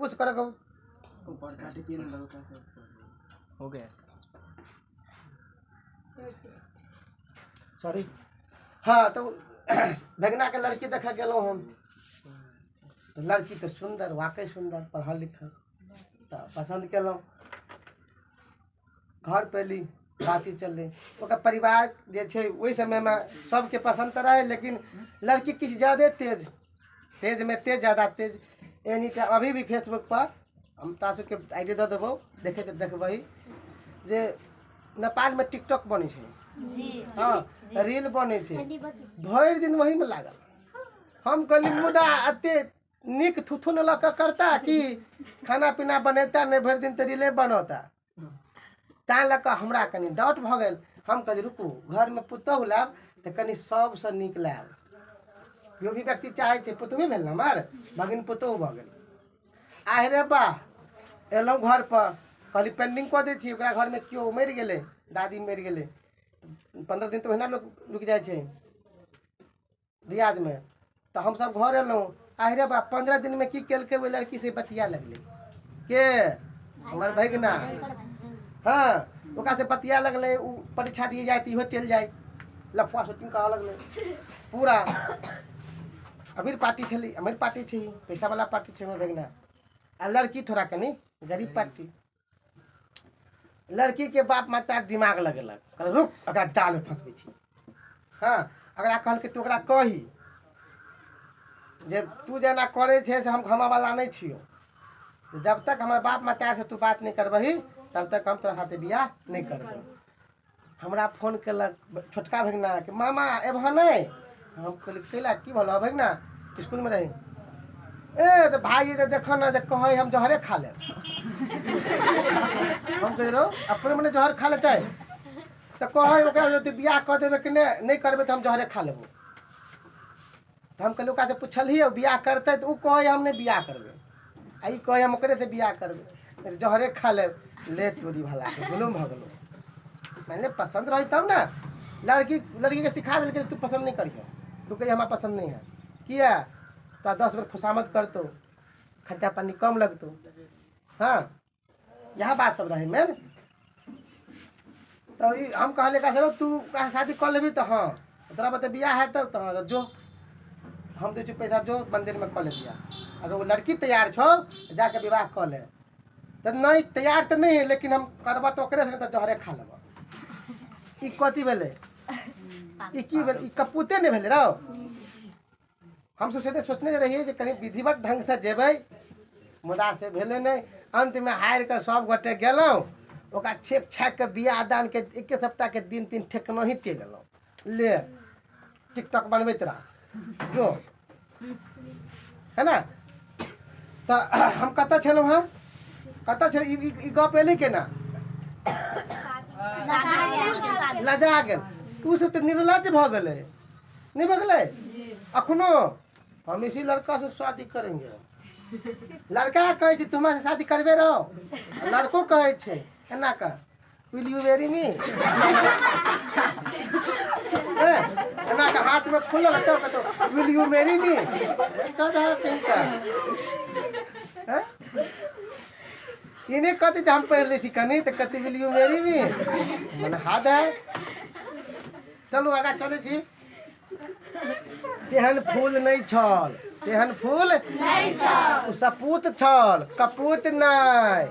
कुछ करऽ के ऊपर का टिपिन लगता है हो गया। सॉरी। हाँ, तो भगना के लड़की देखऽ गेलहुँ हम, तऽ लड़की तऽ सुन्दर, वाकई सुन्दर, पढ़ल लिखल, तऽ पसन्द केलहुँ। घर पर एली, बातचीत चललै। ओकर परिवार जे छै ओहि समयमे सबके पसन्द तऽ रहै, लेकिन लड़की किछु ज्यादे तेज, तेजमे तेज, ज्यादा तेज। एनी टाइम अभी भी फेसबुक पर हम तोरा सबके I D दऽ देबौ, देखै तऽ देखबही जे नेपालमे टिकटॉक बनै छै, हँ, रील बनै छै, भरि दिन वहीमे लागल। हम कहली मुदा एते नीक थुथुन लऽ कऽ करता कि खाना पीना बनेता नहि, भरि दिन तऽ रीले बनौता। तैँ लऽ कऽ हमरा कनि डाउट भऽ गेल। हम कहली रुकू, घरमे पुतोहु लायब तऽ कनि सबसँ नीक लायब। जो भी व्यक्ति चाहै छै, पुतोहुए भेल ने, हमर भगिन पुतोहु भऽ गेल। आहि रे बा, एलहुँ घर पर, कहली पेंडिंग कऽ दै छी। ओकरा घरमे केओ मरि गेलै, दादी मरि गेलै, 15 दिन तऽ ओहिना लोक रुकि जाइ छै दियादमे। तऽ हमसब घर एलहुँ। आहि रे बा, 15 दिनमे की केलकै, ओहि लड़की से बतिया लगलै के हमर भगिना। हाँ, ओकरा से बतिया लगलै। ओ परीक्षा दिए जाए तऽ इहो चलि जाए, लफुआ शूटिंग करऽ लगलै पूरा। अमीर पार्टी छलै, अमीर पार्टी छै, पैसावला पार्टी छै हमर भगिना, आ लड़की थोड़ा कनि गरीब पार्टी। लड़की के बाप माता दिमाग लगेलक, कहलक रुक, ओकरा जालमे फँसबै छी। हाँ, ओकरा कहलकै तू ओकरा कही जे तू जेना करै छै से हम घमऽवला नहि छियौ, जब तक हमर बाप माता से तू बात नहि करबही तब तक हम तोरा साथे बियाह नहि करबौ। हमरा फोन केलक छोटका भगिना कि मामा एबह नहि। हम कहली कैला, की भलो भगिना, स्कूलमे रही। ए तऽ भाई तऽ देखऽ ने जे कहै हम जहरे खा लेब। हम कहली रौ अपने मने जहर खा लेतै, तऽ कहै ओकरा जे तू बियाह कऽ देबै कि नहि, नहि करबै तऽ हम जहरे खा लेबो। तऽ हम कहली ओकरासँ पुछलियै बियाह करतै, तऽ ओ कहै हम नहि बियाह करबै, आ ई कहै हम ओकरे से बियाह करबै, जहरे खा लेब। ले तोरी भला के जुलुम भऽ गेलौ। मानि पसन्द रही तब ने। लड़की लड़की के सिखा देलकै तू पसन्द नहि करिहे, तू कहिए हमरा पसन्द नहीं है, किया तो 10 बेर खुशामद करतौ, खर्चा पानी कम लगतौ। हाँ, इएह बात सब रहै मेन। तऽ ई हम कहलियै का सर तू का शादी कऽ लेबही, तऽ हाँ तोरा बते बियाह है तब तऽ हाँ, जो हम दै छियौ पैसा, जो मंदिरमे कऽ ले बियाह। अगर ओ लड़की तैयार छौ तऽ जाके विवाह कऽ ले। तऽ नहि तैयार तऽ नहि है, लेकिन हम करबऽ तऽ ओकरे से, तऽ जहरे खा लेबऽ। ई कथी भेलै, ई की भेलै, ई कपूते नहि भेलै रौ। हमसब से सोचने रहियै जे कनि विधिवत ढङ्गसँ जेबै, मुदा से भेलै नहि। अन्तमे हारि कऽ सब गोटे गेलहुँ, ओकरा छेक छाकि कऽ बियाह दानके एके सप्ताहके दिन तीन ठेकनही चलि एलहुँ। ले टिकटॉक बनबैत रह जो, है ना। तऽ हम कतऽ छलहुँ हँ, कतऽ छल ई गप एलै केना, लजा गेल। ओ सब तऽ निर्लज भऽ गेलै, नहीं भऽ गेलै। अखनो हम इसी लड़का से शादी करेंगे। लड़का कहै छै तू हमरा से शादी करबे रहो, लड़को कहै छै एना कर will you marry me, एना के हाथ में फूल रहतौ कतौ will you marry me, कह ई नहि कहतै जे हम पढ़ि लै छी कनि, तऽ कहतै will you marry me, मने हाथ है। चलू आगाँ चलै छी। तेहन फूल नहि छल, तेहन फूल ओ सपूत छल, कपूत नहि,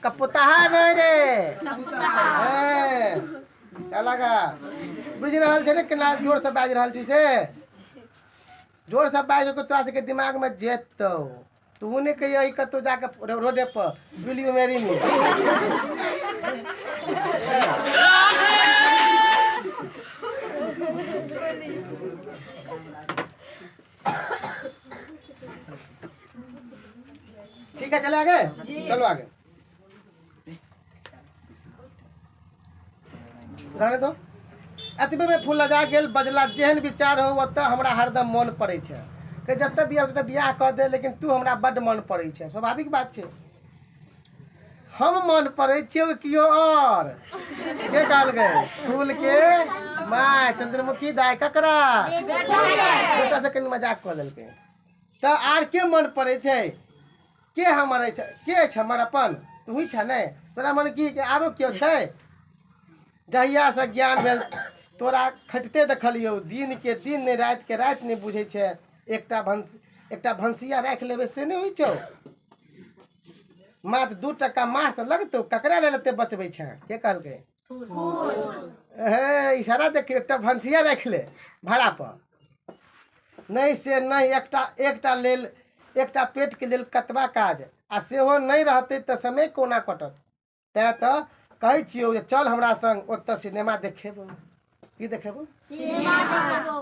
कपुतहा नहि रे। चल आगाँ। बुझि रहल छै ने केना जोरसँ बाजि रहल छी, से जोरसँ बाजि कऽ तोरा सबके दिमागमे जेतौ। तू नहि कहियो ई कतौ जाके रोडे पर will you marry me. ठीक है, चले आगे, चलो आगे रहने दो। एतबे में फूल लजा गेल, बजला जेहन विचार हो ओतऽ हमरा हरदम मन पड़ै छै कि जतऽ बियाह ततऽ बियाह कऽ दे, लेकिन तू हमरा बड्ड मन पड़ै छै। स्वाभाविक बात छै, हम मन पड़ै छियौ केओ और के कहलकै फूल के माय चंद्रमुखी दाय ककरा बेटा से कनि मजाक कऽ लेलकै। तऽ आर के मन पड़ै छै, के हमर अछि, के अछि हमर अपन, तूही छह ने, तोरा मन की कि आरो केओ छै? जहियासँ ज्ञान भेल तोरा खटिते देखलियौ, दिन के दिन नहि राति के राति नहि बुझै छै। एकटा भनसिया राखि लेबै से नहि होइ छौ? मात्र 2 टका मास तऽ लगतौ, ककरा लेल एते बचबै छै? के कहलकै? हे इशारा देखियौ, एकटा भनसिया राखि ले भाड़ा पर। नहि से नहि, एकटा एकटा लेल, एकटा पेटके लेल कतबा काज, आ सेहो नहि रहतै तऽ समय कोना कटत? तैँ तऽ कहै छियौ जे चल हमरा संग, ओतऽ सिनेमा देखेबौ। की देखेबौ?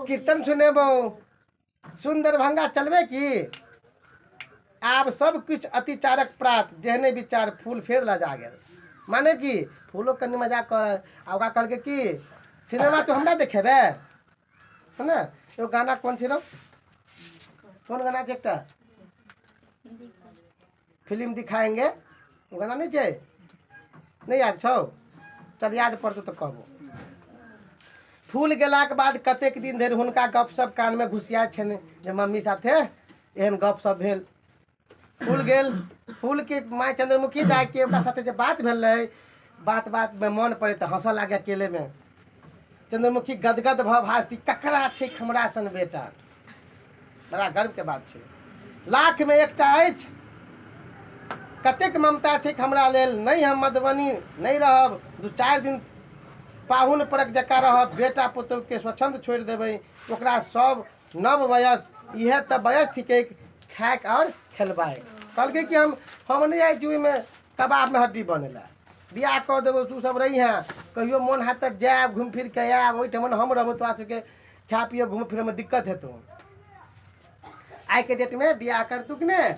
कीर्तन सुनेबौ। सुन दरभंगा चलबे की? आब सब किछु अतिचारक प्रात, जेहने विचार फूल फेर लजा गेल। माने कि फूलो कनि मजाक कर, आ ओकरा कहलकै कि सिनेमा तू हमरा देखेबे है ने? एगो गाना कोन छै रौ, कोन गाना छै एकटा फिल्म दिखाएंगे, ओ गाना नहि छै? नहि याद छौ? चल याद पड़तौ तऽ कहबो। फूल गेलाके बाद कतेक दिन धरि हुनका गपशप कानमे घुसिया छनि जे मम्मी साथे एहन गपशप भेल। फूल गेल, फूलके माय चंद्रमुखी दाइके ओकरा साथे जे बात भेल रहै, बात बातमे मन पड़े तऽ हँसऽ लागे अकेलेमे। चंद्रमुखी गदगद भऽ भाजती, ककरा छै हमरा सन बेटा? बड़ा गर्वके बात छै, लाखमे एकटा अछि। कतेक ममता छै हमरा लेल। नहि हम मधुबनी नहि रहब, 2-4 दिन पाहुन परक जकाँ रहब, बेटा पुतोहुके स्वच्छंद छोड़ि देबै। ओकरा सब नव वयस, इएह तऽ वयस थिकै खायके आओर खेलबाक। कहलकै कि हम नहि जाइ छी ओहिमे कबाबमे हड्डी बनै लए, बियाह कऽ देबौ, तू सब रहिहेँ, कहियो मोन हैत तऽ जायब घुमि फिर कऽ आयब, ओहिठमन हम रहबौ, तोरा सबके खाय पिए घुमै फिरैमे दिक्कत हेतौ। आइके डेटमे बियाह करतू कि नहि?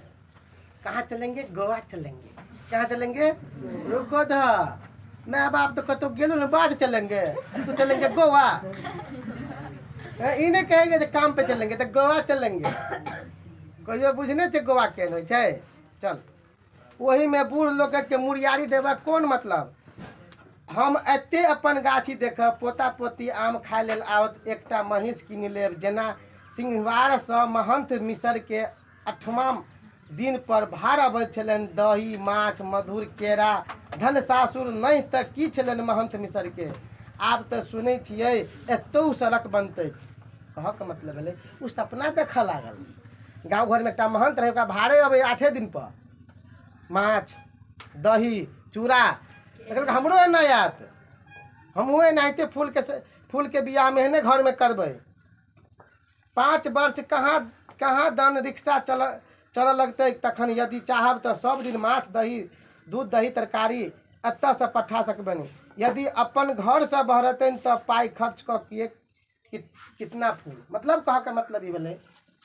कहाँ चलेंगे? गोवा चलेंगे। कहाँ चलेंगे? रुको धा, माय बाप तो कतौ गेलो ने, बाद चलेंगे, तो चलेंगे गोवा। ई नहि कहेंगे जे काम पे चलेंगे, तऽ गोवा चलेंगे। कहियो बुझने छै गोवा केहन होइ छै? चल ओहिमे बूढ़ लोकके मुड़ियारी देबऽ कोन मतलब? हम एते अपन गाछी देखब, पोता पोती आम खाय लेल आओत, एकटा महींस कीनि लेब। जेना सिंहवारसँ महंथ मिसरके 8वां दिन पर भार अबैत छलनि, दही माछ मधुर केरा, धन सासुर नहि तऽ की छलनि महंथ मिसरके। आब तऽ सुनै छियै एतौ सड़क बनतै। कहऽके मतलब भेलै ओ सपना देखऽ लागल। गाँव घरमे एकटा महंथ रहै, ओकरा भाड़े अबै 8 दिन पर, माछ दही चूड़ा। तऽ हमरो एना आयत, हमहूँ एनाहिते फूलके बियाहमे एहने घरमे करबै। 5 वर्ष कहाँ कहाँ दन रिक्शा चलऽ लगतै, तखन यदि चाहब तऽ सब दिन माछ दही दूध दही तरकारी एतऽसँ पठा सकबनि। यदि अपन घरसँ बहरतनि तऽ पाइ खर्च कऽ किए कितना फूल। मतलब कहऽके मतलब ई भेलै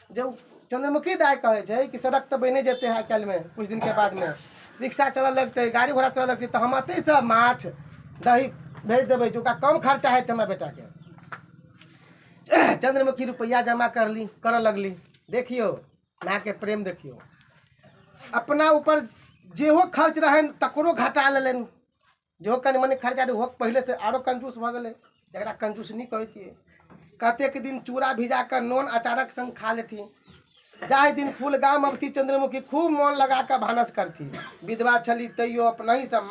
जे चंद्रमुखी दाइ कहै छै कि सड़क तऽ बनि जेतै आइ काल्हिमे, कुछ दिनके बादमे रिक्शा चलऽ लगतै, गाड़ी घोड़ा चलऽ लगतै, तऽ हम एतहिसँ माछ दही भेज देबै, जे ओकरा कम खर्चा हेतै हमरा बेटाके। चंद्रमुखी रुपैआ जमा करऽ लगली। देखियौ मायके प्रेम, देखियौ अपना ऊपर जेहो खर्च रहनि तकरो घटा लेलनि। जेहो कनि मनि खर्चा रहै ओहो पहिलेसँ आरो कंजूस भऽ गेलै, जकरा कंजूस नहि कहै छियै। कतेक दिन चूड़ा भिजा कऽ नोन अचारक संग खा लेथिन। जाहि दिन फूल गाम अबथी चंद्रमुखी खूब मोन लगा कऽ भानस करथी। विधवा छली तैयो अपनहिसँ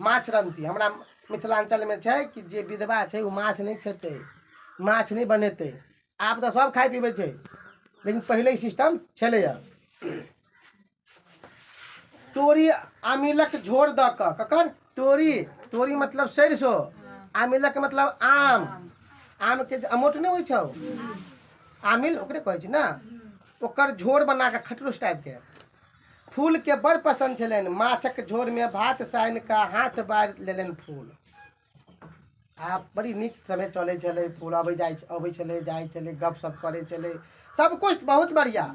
माछ रन्हती। हमरा मिथिलाञ्चलमे छै कि जे विधवा छै ओ माछ नहि खेतै, माछ नहि बनेतै। आब तऽ सब खाइ पीबै छै, लेकिन पहिले ई सिस्टम छलैए। तोरी आमिलक झोर दऽ कऽ, ककर तोरी? तोरी मतलब सरिसो, आमिलक मतलब आम। आमके जे अमोट नहि होइ छौ, आमिल ओकरे कहै छै ने, ओकर झोर बना कऽ खटरूस टाइपके। फूलके बड़ पसन्द छलनि। माछक झोरमे भात सानि कऽ हाथ बारि लेलनि फूल। आब बड़ी नीक समय चलै छलै। फूल अबै जाइ अबै छलै, जाइ छलै, गपशप करै छलै, सब कुछ बहुत बढ़िआँ।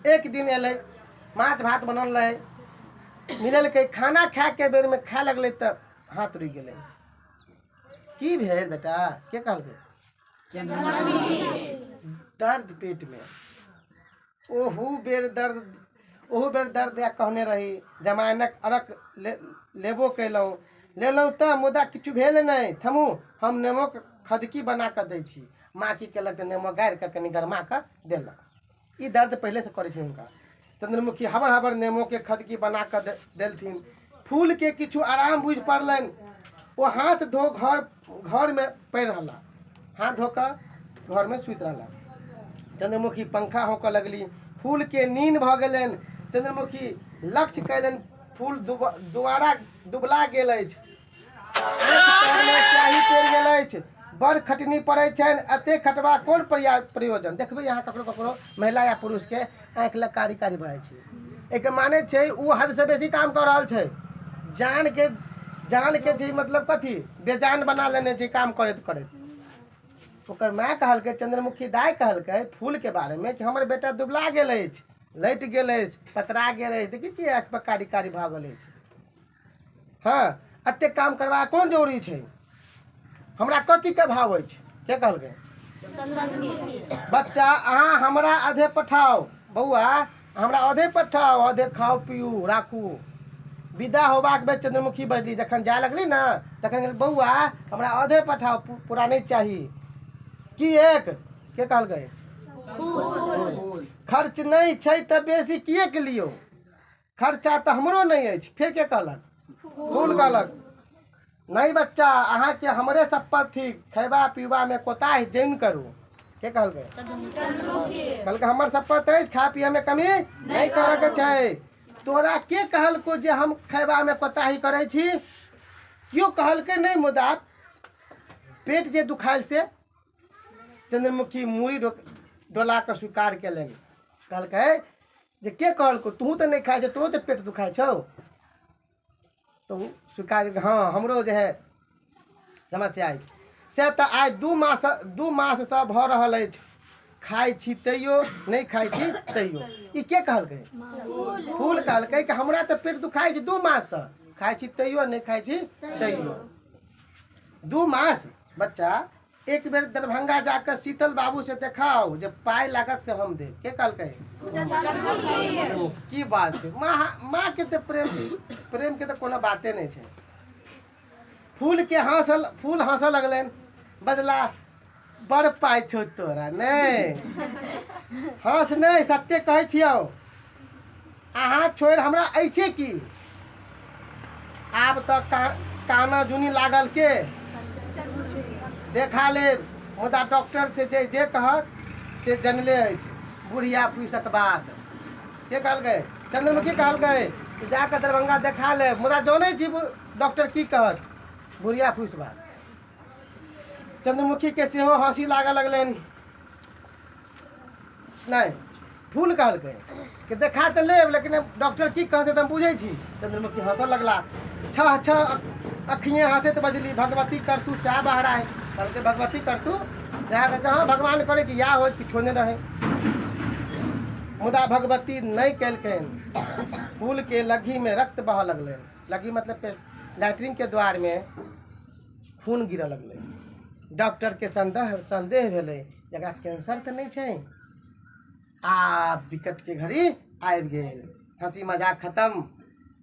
एक दिन एलै, माछ भात बनल रहै, मिललकै। खाना खायके बेरमे खाय लगलै तऽ हाथ रुकि गेलै। की भेल बेटा? के कहलकै? दर्द पेटमे। ओहू बेर दर्द, ओहू बेर दर्द दए कहने रही। जमाइनक अरक लेबो कयलहुँ, लेलहुँ तऽ मुदा किछु भेल नहि। थमू, हम नेमोक खदकी बना कऽ दै छी। माँ की केलक तऽ नेमो गाड़ि कऽ कनि गरमा कऽ देलक। ई दर्द पहिलेसँ करै छै हुनका। चंद्रमुखी हबर हबर नेमो के खदकी बना कऽ देलथिन। फूल के किछु आराम बुझि पड़लनि। ओ हाथ धो घर घर में पड़ि रहला, हाथ धो कऽ घर में सुति रहला। चंद्रमुखी पंखा होकऽ लगली। फूल के नींद भऽ गेलनि। चंद्रमुखी लक्ष्य कयलनि, फूल दुबारा दुबला गेल अछि, स्याही पड़ि गेल अछि, बड़ खटनी पड़ै छनि, एतेक खटबा कोन प्रयोजन। देखबै अहाँ ककरो ककरो महिला या पुरुषके आँखि लग कारी कारी भऽ जाइ छै। एहिके माने छै ओ हदसँ बेसी काम कऽ रहल छै, जानके जानके जे मतलब कथी बेजान बना लेने छै काम करैत करैत। ओकर माय कहलकै, चंद्रमुखी दाइ कहलकै फूलके बारेमे कि हमर बेटा दुबला गेल अछि, लटि गेल अछि, पतरा गेल अछि, देखै छियै आँखि पर कारी कारी भऽ गेल अछि। हँ, एतेक काम करबाक कोन जरूरी छै, हमरा कथीके भाव अछि। के कहलकै? बच्चा अहाँ हमरा आधे पठाउ, बौआ हमरा आधे पठाउ, आधे खाउ पिउ राखू। विदा होबाक बेर चंद्रमुखी बजली, जखन जाय लगली ने तखन बौआ हमरा आधे पठाउ, पूरा नहि चाही। की एक के कहलकै? खर्च नहि छै तऽ बेसी किएक लियौ, खर्चा तऽ हमरो नहि अछि। फेर के कहलक? फूल कहलक, नहि बच्चा अहाँके हमरे सप्पत थिक, खयबा पीबामे कोताही जैन करू। के कहलकै? कहलकै हमर सप्पत अछि, खाय पियमे कमी नहि करऽके छै। तोरा के कहलको जे हम खयबामे कोताही करै छी? केओ कहलकै नहि, मुदा पेट जे दुखायल से। चंद्रमुखी मूड़ी डोला कऽ स्वीकार केलनि। कहलकै जे के कहलको, तूँ तऽ नहि खाइ छै, तोरो तऽ पेट दुखाइ छौ। तऽ ओ स्वीकार केलकै, हँ हमरो जे है समस्या अछि, से तऽ आइ 2 माससँ भऽ रहल अछि, खाइ छी तैयो नहि खाइ छी तैयो। ई के कहलकै? फूल कहलकै कि हमरा तऽ पेट दुखाइ छै 2 माससँ, खाइ छी तैयो नहि खाइ छी तैयो। 2 मास बच्चा, एक बेर दरभंगा जाकर शीतल बाबू से देखाओ, जे पाइ लागत से हम देब। के कहलकै? की बात छै, माँ माँ के तऽ प्रेम प्रेम के तऽ कोनो बाते नहि छै। फूल के हँसल, फूल हँसऽ लगलनि, बजला बड़ पाइ छौ तोरा। नहि हँस नहि, सत्य कहै छियौ, अहाँ छोड़ि हमरा अछि की? आब तऽ काना जुनी लागल के देखा लेब, मुदा डॉक्टर से जे जे कहत से जनले अछि, बुढ़िया फूसक बात। के कहलकै? चंद्रमुखी कहलकै जाकऽ दरभंगा देखा लेब, मुदा जनै छी डॉक्टर की कहत, बुढ़िया फूस बात। चंद्रमुखी के सेहो हँसी लागऽ लगलनि। नहि फूल कहलकै कि देखा तऽ लेब, लेकिन डॉक्टर की कहतै तऽ हम बुझै छी। चंद्रमुखी हँसऽ लगला, छह छह अखिए हँसैत बजली, भगवती करतू सएह बहराए। कहलकै भगवती करतू सएह। कहलकै हँ भगवान करे कि इएह होइ, किछो नहि रहै। मुदा भगवती नहि केलकनि। फूल के लग्घी में रक्त बहऽ लगलनि। लग्घी मतलब लैट्रिन के द्वार में खून गिरऽ लगलै। डॉक्टर के संदेह संदेह भेलै, एकरा कैंसर तऽ नहि छै? आ विकट के घड़ी आबि गेल। हंसी मजाक खत्म,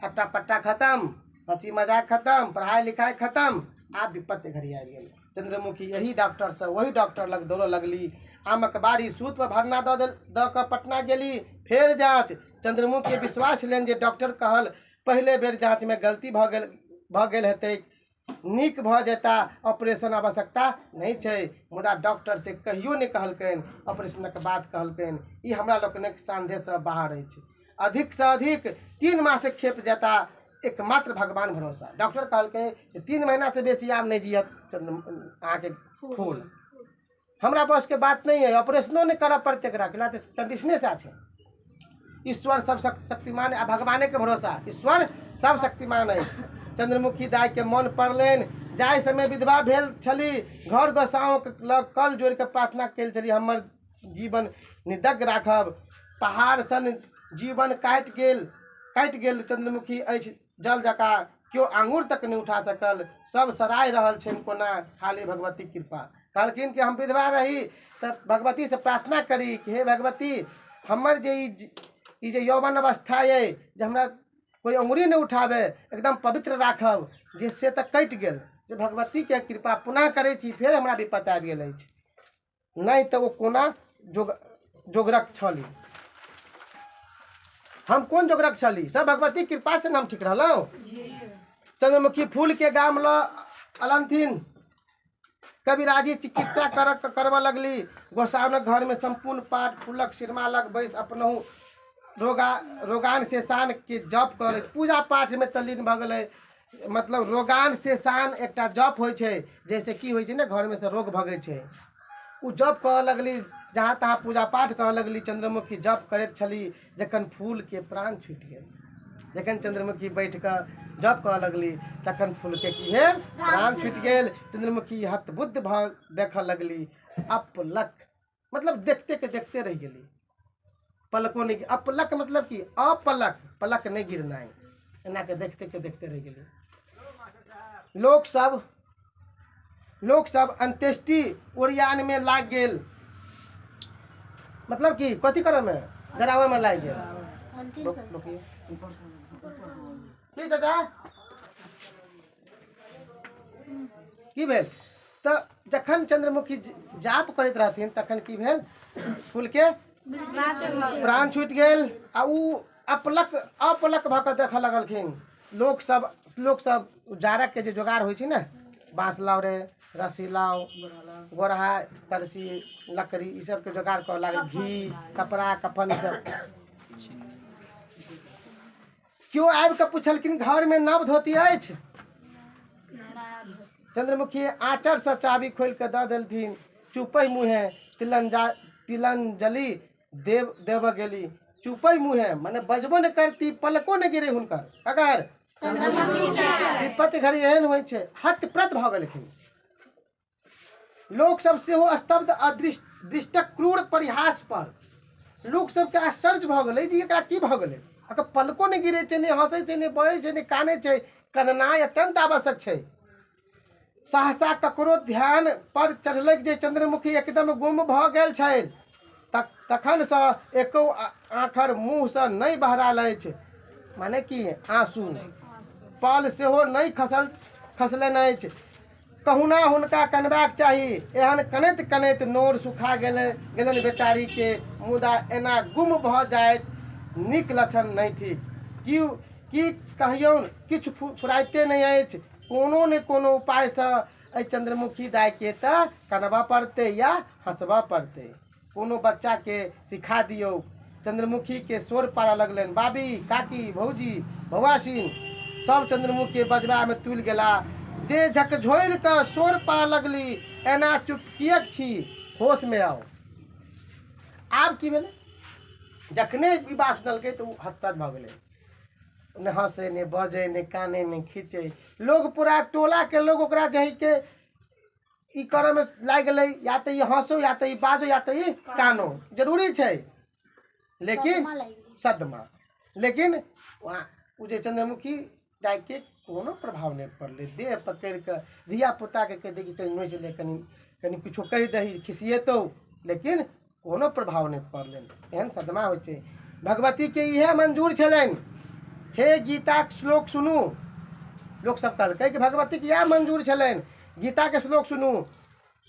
अट्टा पट्टा खत्म, हंसी मजाक खत्म, पढ़ाई लिखाई खत्म, आब विपत्ति के घड़ी आबि गेल। चंद्रमुखी यही डॉक्टर से वही डॉक्टर लग दौड़ऽ लगली। आमक बाड़ी सूत पर भरना दऽ देल दऽ कऽ पटना गेली। फेर जाँच। चंद्रमुखी के विश्वास छलनि जे डॉक्टर कहल पहिले बेर जाँच में गलती भऽ गेल हेतै, नीक भऽ जेता, ऑपरेशन आवश्यकता नहि छै। मुदा डॉक्टर से कहियो नहि कहलकनि, ऑपरेशनक बात कहलकनि। ई हमरा लोकनिक संदेहसँ बाहर अछि। अधिक से अधिक 3 मास खेप जेता, एकमात्र भगवान भरोसा। डॉक्टर कहलकै जे 3 महीना से बेसी आब नहि जियत अहाँके फूल। हमरा बस के बात नहीं है, ऑपरेशनो नहीं करऽ पड़तै एकरा, कंडीशने से छै। ईश्वर सब शक्तिमान आ भगवाने के भरोसा, ईश्वर सब शक्तिमान अछि। चंद्रमुखी दाई के मन पड़लनि, जाहि समय विधवा भेल छली, घर गोसाओं लग कल जोड़ि के प्रार्थना कयल छली, हमर जीवन निदग्ग राखब। पहाड़ सन जीवन काटि गेल चंद्रमुखी अछि जल जकाँ, केओ आंगुर तक नहि उठा सकल, सब सराहि रहल छनि कोना, खाली भगवती कृपा। कहलखिन कि हम विधवा रही तऽ भगवती से प्रार्थना करी कि हे भगवती, हमर जे ई जे यौवन अवस्था अइ, जे हमरा कोई अंगुरी नहि उठावे, एकदम पवित्र राखब, जे से तऽ कटि गेल, जे भगवती के कृपा पुनः करै छी, फेर हमरा विपत्ति आबि गेल अछि। नहि तऽ ओ कोना जोगरक छली। हम कोन जोगरक छली? सब भगवती कृपा से हम ठीक रहलहुँ। चंद्रमुखी फूल के गाम लऽ अलन्थिन। कविराजी चिकित्सा करबऽ लगली। गोसाउनक घर में संपूर्ण पाठ फूलक सिरमा लग बैस अपनहु रोगान शेषान के जप करै, पूजा पाठ में तल्लीन भऽ गेलै। मतलब रोगान शेषान एकटा जप होइ छै, जैसे की होइ छै ने, घर में से रोग भगै छै। ओ जप करऽ लगली, जहाँ तहाँ पूजा पाठ करऽ लगली। चंद्रमुखी जप करैत छली जखन फूल के प्राण छूटि गेल। जखन चंद्रमुखी बैठ कऽ जप करऽ लगली तखन फूल के की भेल? प्राण छूटि गेल। चंद्रमुखी हतबुद्ध भऽ देखऽ लगली। अपलक मतलब देखते के देखते रहि गेली, पलको नहि। अपलक मतलब की? अपलक, पलक नहि गिरनाइ, एना के देखते के देखते रहि गेली। लोक सब अंत्येष्टि ओरियान में लाग गेल। मतलब की कथी करऽ में? जरावे में लाग गेल। की चाचा की भेल? तऽ जखन चंद्रमुखी जाप करैत रहथिन तखन की भेल? फूल के प्राण छूटि गेल आ उ अपलक अपलक भऽ कऽ देखऽ लगलखिन। लोक सब जारक के जे जोगाड़ होइ छै ने, बाँस लाउ रे, रस्सी लाउ, गोरहा, करसी, लकड़ी, ई सबके जोगाड़ करऽ लागल। घी, कपड़ा, कफन, ई सब। केओ आबि कऽ पुछलखिन, घर में नव धोती अछि? चंद्रमुखी आँचर से चाबी खोलि कऽ दऽ देलथिन। चुपै मुँहे तिलंजलि देबऽ गेली। चुपै मुँहे माने बजबो नहि करती, पलको नहि गिरे हुनकर। अगर विपत्ति घड़ी एहन होइ छै, हतप्रत भऽ गेलखिन। लोक सब सेहो स्तब्ध अदृष्ट दृष्टक क्रूर परिहास पर लोक सबके आश्चर्य भऽ गेलै जे एकरा की भऽ गेलै। अगर पलको नहि गिरै छै, नहि हँसै छै, नहि बजै छै, नहि कानै छै। कननाइ अत्यंत आवश्यक छै। सहसा ककरो ध्यान पर चढ़लै जे चंद्रमुखी एकदम गुम भऽ गेल छै। तखनसँ एको आखर मुँहसँ नहि बहरायल अछि, माने कि आंसू पल सेहो नहि खसलनि अछि। कहुना हुनका कनबाक चाही। एहन कनैत कनैत नोर सुखा गेलनि बेचारी के। मुदा एना गुम भऽ जायत नीक लक्षण नहि थिक। की कहियौन, किछु फुराइते नहि अछि। कोनो ने कोनो उपायसँ एहि चंद्रमुखी दाई के तऽ कनबऽ पड़तै या हँसबऽ पड़तै। कोनो बच्चा के सिखा दियौ। चंद्रमुखी के शोर पारऽ लगलनि। बाबी, काकी, भौजी, बौआसिन सब चंद्रमुखी के बजबा में तुलि गेला। देह झकझोरि कऽ शोर पारऽ लगली, एना चुप किएक छी? होश में आउ। आब की भेलै? जखने ई बात सुनलकै तऽ ओ हतप्रभ भऽ गेलै। ने हँसै, ने बजै, ने कानै, ने खींचै। लोग पूरा टोला के लोग ओकरा जहि के ई करऽ में लागि गेलै, या तऽ ई हँसो, या तऽ ई बाजो, या तऽ ई कानो, जरूरी छै। लेकिन सदमा, लेकिन वहाँ ओ जे चंद्रमुखी दाई के कोनो प्रभाव नहि पड़लै। देह पकड़ि कऽ धिया पुता के कहि दै कि कनि नोचि ले, कनि कनि किछो कहि दही, खिसिएतौ, लेकिन कोनो प्रभाव नहि पड़लनि। एहन सदमा होइ छै। भगवती के इएह मंजूर छलनि। हे गीताक श्लोक सुनू। लोक सब कहलकै कि भगवती के इएह मंजूर छलनि, गीता के श्लोक सुनू,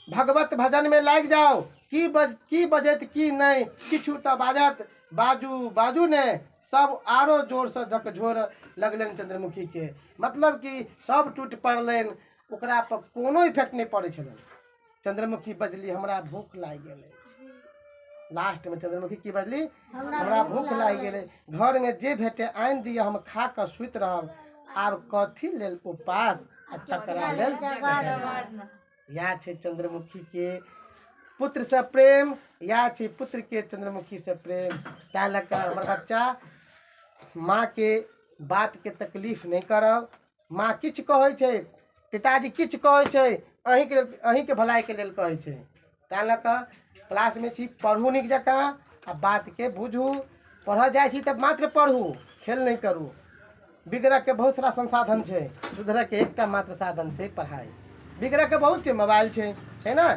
भगवत भजन में लागि जाओ। की बजैत की नहि, किछु तऽ बाजत, बाजू बाजू ने। सब आरो जोरसँ झकझोर लगलनि चंद्रमुखी के। मतलब कि सब टूटि पड़लनि, ओकरा पर कोनो इफेक्ट नहि पड़ै छलनि। चंद्रमुखी बजली, हमरा भूख लागि गेल अछि। लास्ट में चंद्रमुखी की बजली? हमरा भूख लागि गेल अछि, घर में जे भेटे आनि दिअ, हम खा कऽ सुति रहब। आब कथी लेल उपास आ ककरा लेल जगरना। इएह छै चंद्रमुखी के पुत्र से प्रेम, इएह छै पुत्र के चंद्रमुखी से प्रेम। ताहि लऽ कऽ हमर बच्चा, माँ के बात के तकलीफ नहि करब। माँ किछु कहै छै, पिताजी किछु कहै छै, अहीँके भलाइके लेल कहै छै। ताहि लऽ कऽ क्लासमे छी, पढ़ू नीक जकाँ आ बातके बुझू। पढ़ऽ जाइ छी तऽ मात्र पढ़ू, खेल नहि करू। बिगड़ऽके बहुत सारा संसाधन छै, सुधरऽके एकटा मात्र साधन छै पढ़ाइ। बिगड़ऽके बहुत छै, मोबाइल छै, छै ने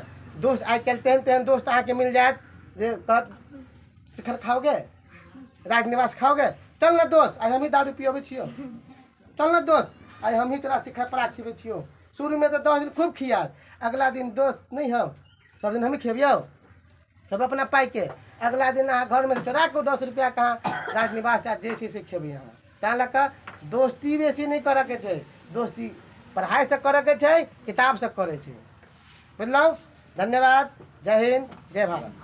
दोस्त। आइ काल्हि तेहन तेहन दोस्त अहाँके मिल जायत जे कहत, शिखर खाओगे, राजनिवास खाओगे, चल ने दोस्त, आइ हमही दारू पियबै छियौ, चल ने दोस्त, आइ हमही तोरा शिखर परा खिबै छियौ। शुरूमे तऽ 10 दिन खूब खियात, अगला दिन दोस्त नहि हम सब दिन हमही खेबियौ, खेबै अपना पाइके। अगिला दिन अहाँ घरमे चोरा कऽ 10 रुपैआके अहाँ राजनिवास चाहे जे छै से खेबै अहाँ। ताहि लऽ कऽ दोस्ती बेसी नहि करऽके छै, दोस्ती पढ़ाइसँ करऽके छै, किताबसँ करै छै। बुझलहुँ? धन्यवाद। जय हिन्द, जय भारत।